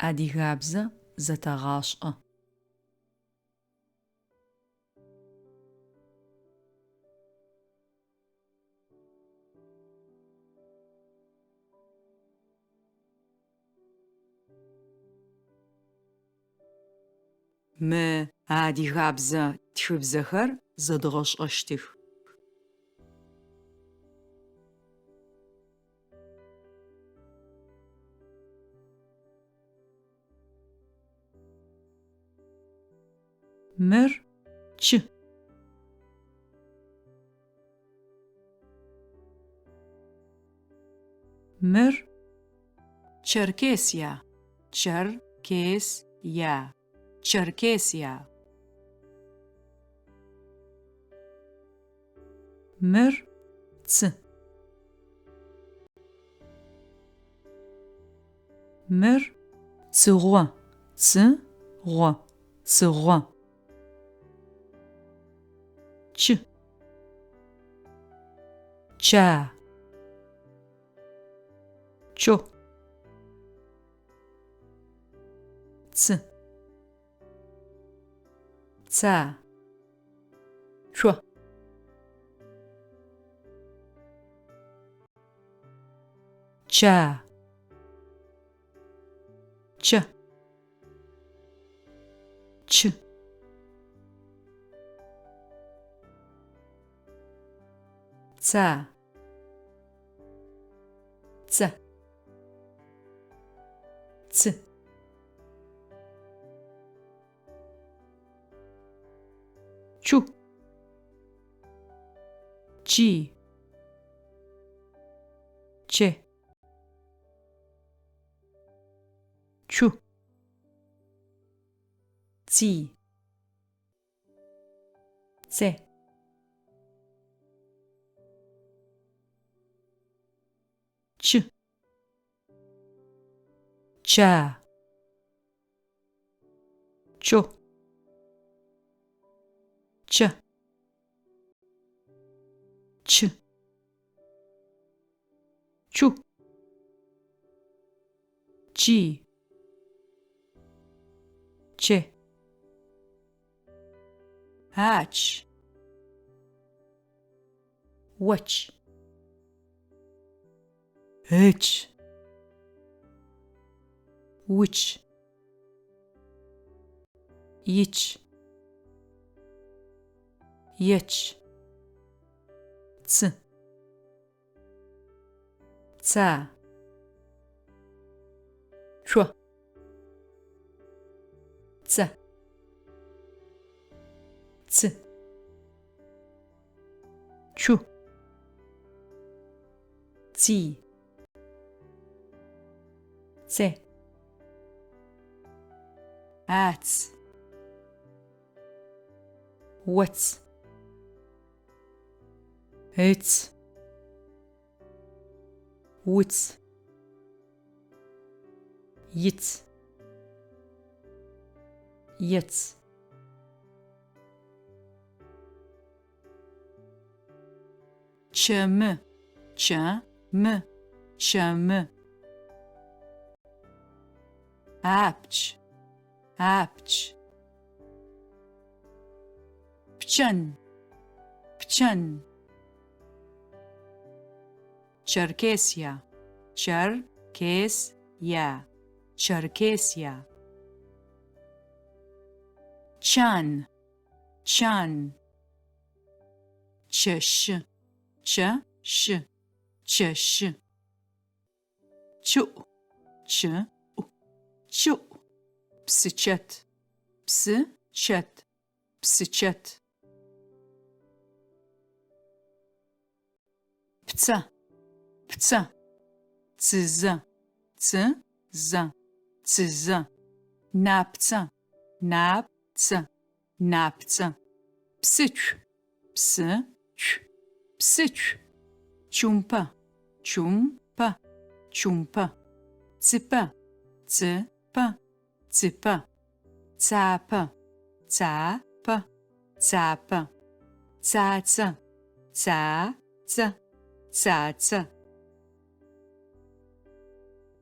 Адыгабзэ зэтэгъашӏэ. Мы адыгабзэ тхыбзэхэр зэдгъэшӏэщтых. Мыр чы. Мыр Черкесия, Чер-кес-я, Черкесия. Мыр цы. Мыр цыгъо, цы-гъо, цыгъо. Чы. Ча. Чо. Цы. Ца. Цо. Ча. Чэ. Чы. Ца. Цэ. Цы. Чу. Чи. Че. Чу. Ци. Це. Чы. Ча. Чо. Чэ. Чы. Чу. Чи. Че. Ач. Оч. Ыч. Уч. Ич. Еч. Цы. Ца. Цо. Цэ. Цы. Чу. Ци. Це. Ац. Оц. Ыц. Уц. Иц. Ец. Чэмы, чэ-мы, чэмы. Апч, апч. Пчэн, пчэн. Черкесия, чер-кес-я, Черкесия. Чан, чан. Чэщы, чэ-щы, чэщы. Чыӏу, чы-ӏу, чыӏу. Псычэт, псы-чэт, псычэт. Пцэ, пцэ. Цызэ, цы-зэ, цызэ. Напцэ, нап-цэ, напцэ. Псыцу, псы-цу, псыцу. Чумпэ, чум-пэ, чумпэ. Цыпэ, цы-пэ, цыпэ. Цапэ, ца-пэ, цапэ. Цацэ, ца-цэ, цацэ.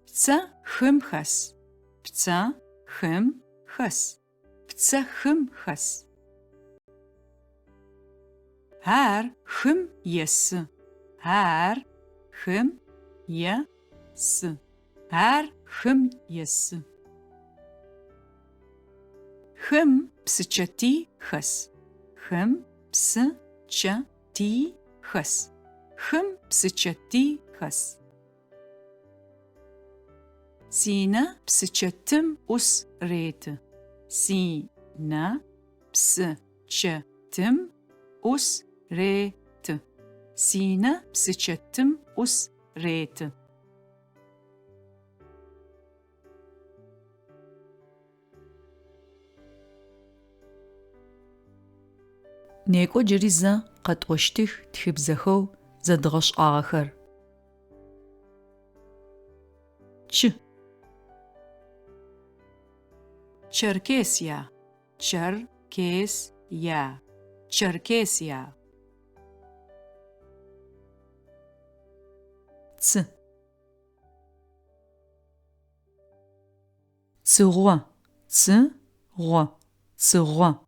Пцэ хым хэс. Пцэ хым хэс. Пцэ хым хэс. Ар хым есы. Ар хым есы. Ар хым есы. Хым псычэтий хэс. Хым псы чэ тий хэс. Хым псычэтий хэс. Синэ псычэтым ӏус реты. Синэ псычэтым ӏус реты. Синэ псычэтым ӏус реты. Некӏо джыри зэ къэтӏощтых тхыбзэхэу зэдгъэшӏагъэхэр. Чы. Черкесия, Чэр-кес-я, Черкесия. Цы. Цыгъо, цы, гъо, цыгъо.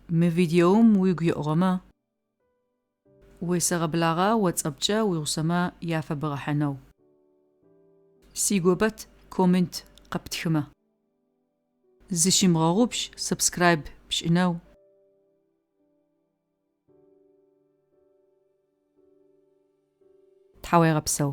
Мы видеом уигу еӏугъэмэ, уесэгъэблагъэ WhatsApp-кӏэ уигъусэмэ яфэбгъэхьынэу. Сигопэт коммент къэптхымэ. Зыщымыгъэгъупш subscribe пшӏынэу. Тхьауегъэпсэу.